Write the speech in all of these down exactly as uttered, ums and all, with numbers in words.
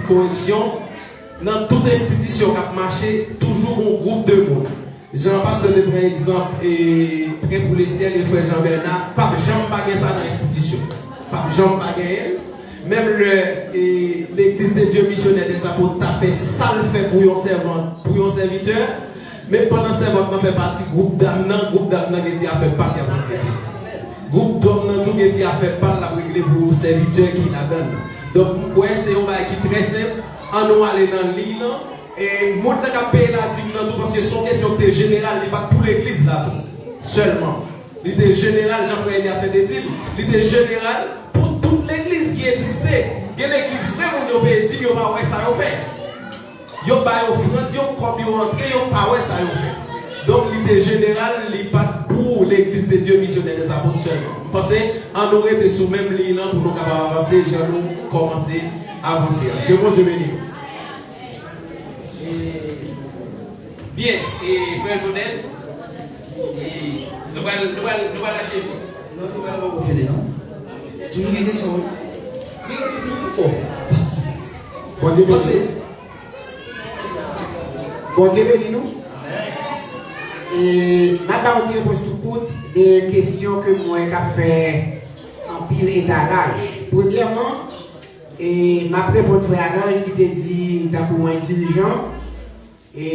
Koreksyon, nan tout enstitisyon k ap mache, toujou gon gwoup de moun. Jan pastè te pran egzanp e Tren pou Lesyèl e frè Jean Bernard, p ap janm pa gen sa nan enstitisyon. P ap janm pa genyen l. Menm lè e, Legliz de Dye Misyonè dèzapot ta fè sa l fè pou yon sèvant, pou yon sèvitè, men pandan sèvant lan fè pati gwoup dam nan, gwoup dam nan gen ti afè pa l y ap regle. Gwoup dòm nan tou gen ti afè pa l l ap regle pou sèvitè ki ladan l. Donk, m kwè se yon bagay ki trè senp. Ann nou ale nan liy lan. E moun nan k ap peye ladim nan tou, paske se yon kesyon ki te jeneral, li pa t pou legliz la tou sèlman. Li te jeneral, jan frè Elias te di l, li te jeneral pou tout legliz ki egziste. Gen legliz vre, moun yo peye dim, yo pa wè sa yo fè. Yo bay ofrann yo, kòb yo antre, yo pa wè sa yo fè. Donk, li te jeneral, li pa t pou Legliz de Dye Misyonè dèzapot sèlman. M panse, ann nou rete sou menm liy lan pou nou kapab avanse jan nou kòmanse avanse a. Ke Bondye beni nou. Byen, e, frè Jodèl, e, nou pral, nou pral, nou pral acheve. Non, nou pral pa fini, non. Toujou gen kesyon, wi. Gen kesyon toujou. Oh. Bondye beni. Bondye beni nou. E, m ap ba yon ti repons tou kout de kesyon ke m wè k ap fè anpil etalaj. Premyèman, e, m ap reponn frè Alanj ki te di, tankou yon dirijan, e,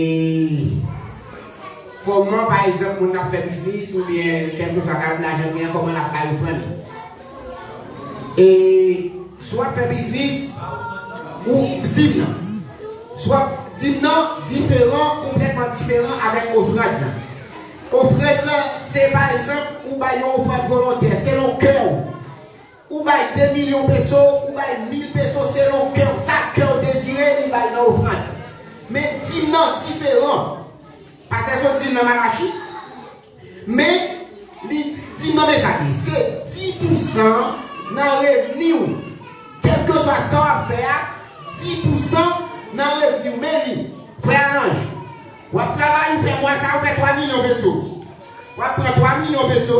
kòman, pa egzanp, moun k ap fè biznis oubyen kèlkeswa kalite lajan l genyen, kòman l ap bay ofrann? E si w ap fè biznis, ou dim nan. Si w ap dim nan diferan, konplètman diferan avèk ofrann nan. Ofrann lan, se pa egzanp, ou bay yon ofrann volontè, selon kè w. Ou bay de milyon peso, ou bay mil peso, selon kè w, sa kè w dezire, ou bay nan ofrann. Men dim nan diferan. Pastè sot di l nan Malachi, men li di nan mesaj li, se dis pousan nan revni w. Kèlkeswa sa w ap fè a, dis pousan nan revni w. Men li, frè Alanj, w ap travay, ou fè mwa sa, ou fè twa milyon peso. W ap pran twa milyon peso.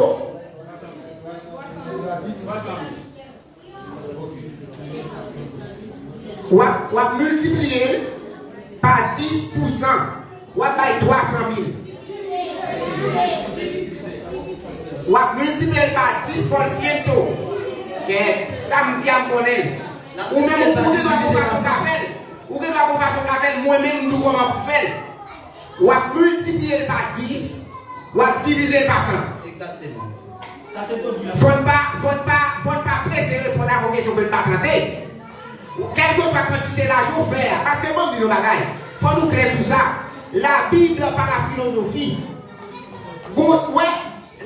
W ap, w ap miltipliye l pa dis pousan. W ap bay twa san mil. W ap miltipliye l pa dis pòsento. Kè, sa m di a, m konnen l. Ou menm, ou, ou gen dwa gon fason w ka fè l. Ou gen dwa gon fason w ka fè l. Mwen menm, m di w kòman pou fè l. W ap miltipliye l pa dis, w ap divize l pa san. Egzakteman. Sa se pwodui an. Fò n pa, fò n pa, fò n pa prese reponn a yon kesyon ke n pa tande. Kèlkeswa kantite lajan w fè a, paske ban m di nou yon bagay, fò nou klè sou sa. Labib pa lafilozofi. Gon, wè,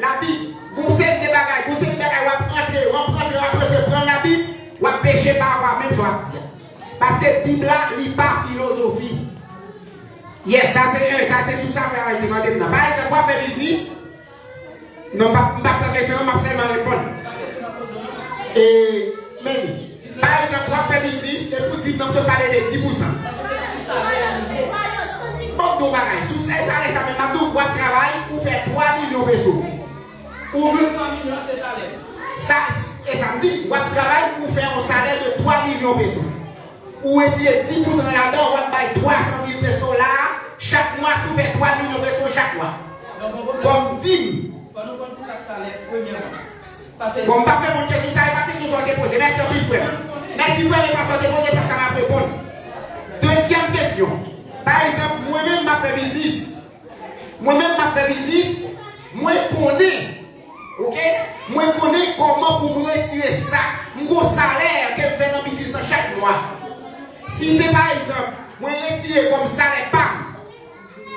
Labib, gon seri de bagay, gon seri de bagay w ap antre, w ap antre, w ap antre, pran Labib, w ap peche pa rapò a menm sa w ap di a. Paske Bib la, li pa filozofi. Yes, sa se, eh, sa se sou sa frè Alanj te mande m nan. Pa egzanp, w ap fè biznis. Non, m p ap, m p ap pran kesyon an, m ap sèlman reponn. E, men li. Pa egzanp, w ap fè biznis, epi w di m nan, m sot pale de dis pousan. Fò m di w yon bagay, sou sa, salè sa menm, m ap di w, w ap travay, ou fè twa milyon peso. Ou vin. Sa, e sa m di, w ap travay, ou fè yon salè de twa milyon peso. Ou retire dis pousan ladan, w ap bay twa san mil peso la a, chak mwa, si w fè twa milyon peso chak mwa. Kòm dim. Bon, m p ap reponn kesyon sa, e pa kesyon sa w te poze. Mèsi anpil, frè m. Mèsi, frè m, e pa sa w te poze, e pa sa m ap reponn. Dezyèm kesyon. Pa egzanp, mwen menm, m ap fè biznis. Mwen menm, m ap fè biznis. Mwen konnen, oke? Mwen konnen kòman pou m retire sa. M gon salè ke m fè nan biznis lan chak mwa. Si se, pa egzanp, mwen retire kòm salè pa m,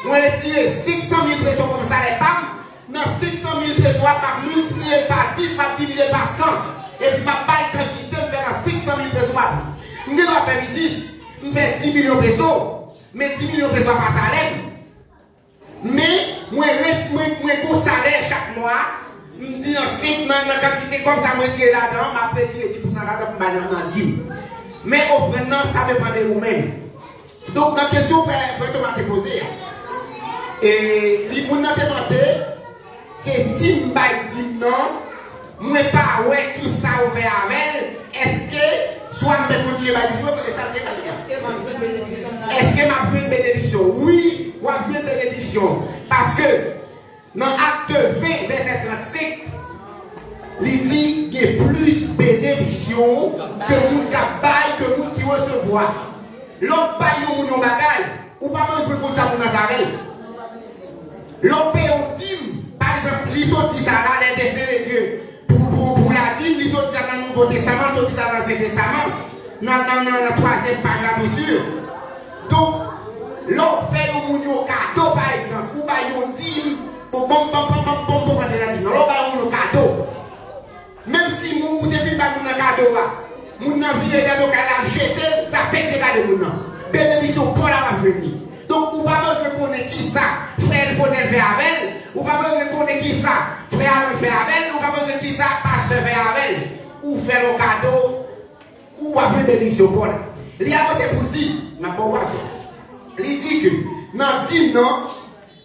mwen retire senk san mil peso kòm salè pa m, nan senk san mil peso a, m ap miltipliye l pa dis, m ap divize l pa san, epi m ap bay kantite m fè nan senk san mil peso a. M gen dwa fè biznis, m fè dis milyon peso, men dis milyon peso a pa salè m. Men, mwen ret-, mwen, mwen gon salè chak mwa, m di nan senk, nan, nan kantite kòb sa mwen retire ladan an, m ap retire dis pousan ladan pou m bay nan, nan dim. Men ofrann nan, sa depann de ou menm. Donk, nan kesyon frè, frè Toma te poze a, e, li, moun nan te mande, se si m bay dim nan, mwen pa wè kisa yo fè avè l, èske swa m mèt kontinye bay toujou, e sa l te bay. Èske Nan Akte ven, vèsè trannsenk, li di gen plis benediksyon ke moun k ap bay ke moun ki resevwa. Lè w bay yon moun yon bagay, ou pa bezwen konn sa moun nan fè avè l. Lè w peye yon dim, pa egzanp, li sot di sa la, les desseins de Dieu, pou, pou, pou ladim, li sot di sa nan Nouvo Testaman, li sot di sa nan Ansyen Testaman, nan, nan, nan, nan twazyèm paj la, byen si. Donk, lè w fè yon moun yon kado, pa egzanp, ou bay yon dim, ou bon, bon, bon, bon, bon, bon, antre nan dim nan. Lè w bay yon moun yon kado, menm si moun, ou te fin bay moun nan kado a, moun nan vire dèyè do kay la, l jete l, sa fèk degade moun nan. Benediksyon pa w la w ap jwenn li. Donk, ou pa bezwen konnen kisa frè Elfonel fè avè l, ou pa bezwen konnen kisa frè Alan fè avè l, ou pa bezwen kisa pastè fè avè l. Ou fè l yon kado, ou ap jwenn benediksyon pa w la. Li avanse pou l di, m ap ba w pase. Li di ke nan dim nan,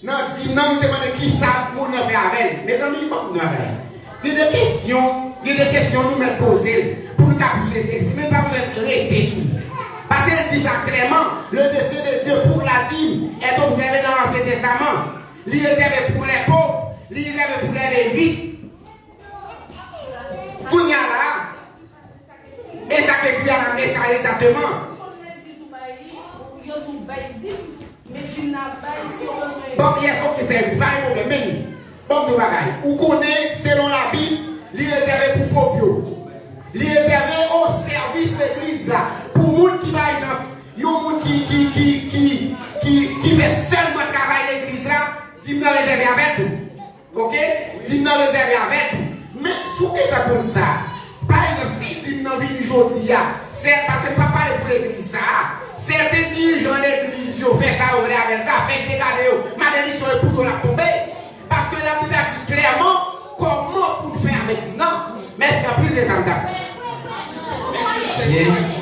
nan dim nan, nou te mande kisa moun nan fè avè l. Mezanmi, ban m di nou yon bagay. Gen de kesyon, gen de kesyon nou mèt poze l pou nou ka pouse Dye. Men nou pa bezwen rete sou li. Paske l di sa klèman, le dessein de Dieu pour la dîme est observé dans l'Ancien Testament. Li rezève pou lè pov, li rezève pou lè levit. Kounye a la, e sa k ekri a la, e sa egzakteman. Bon, yes, ok, sè, pa gen pwoblèm, men li. Bon, nou bagay. Ou konnen, selon Labib, li rezève pou pòv yo. Li rezève o sèvis legliz la. Pou moun ki, pa egzanp, yon moun ki, ki, ki, ki, ki, ki fè sèlman travay legliz la, dim nan rezève avè l tou. Ok? Dim nan rezève avè l tou. Men, si w gentan konn sa, pa egzanp, si dim nan vini jodi a, sè, paske m p ap pale pou legliz sa a, sèten dirijan legliz yo fè sa yo vle avè l, sa fèk degade yo, malediksyon yo pou yo l ap tonbe. Paske Labib la di klèman kòman pou n fè avèk dim nan. Mèsi anpil, se sa m t ap di. Byen.